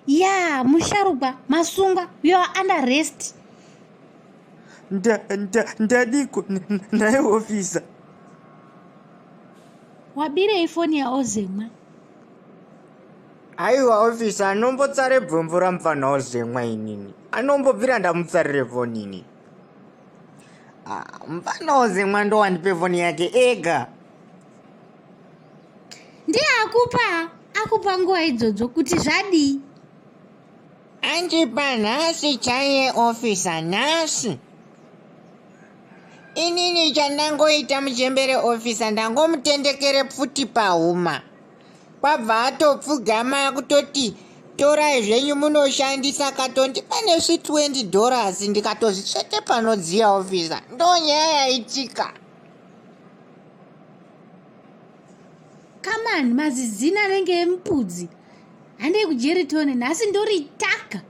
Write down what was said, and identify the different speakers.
Speaker 1: Ya, musharukwa, masungwa, you are under arrest.
Speaker 2: Ndadiko naye ofisa?
Speaker 1: Wabirei foni yaOzemwa?
Speaker 2: Aiwa ofisa, anombotsare bvombo ramufana Ozemwa inini. Anombobvira ndamutsarire foni ini. Ah, mufana Ozemwa ndowandipe foni yake ega.
Speaker 1: Ndiye akupa, akupa nguva idzodzo kuti zvadii?
Speaker 2: Andipa nhasi chaiye ofisa, nhasi. Inini chandangoita muchembere ofisa, ndangomutendekere pfuti pahuma. Kwabva atopfugama kutoti torai zvenyu munoshandisa, katondipa nesvi $20 ndikatozvitsvete panodziya ofisa. Ndonyaya yaitika.
Speaker 1: Kamani, mazizina anenge emupudzi. Handei kujeritone nhasi, ndoritaka.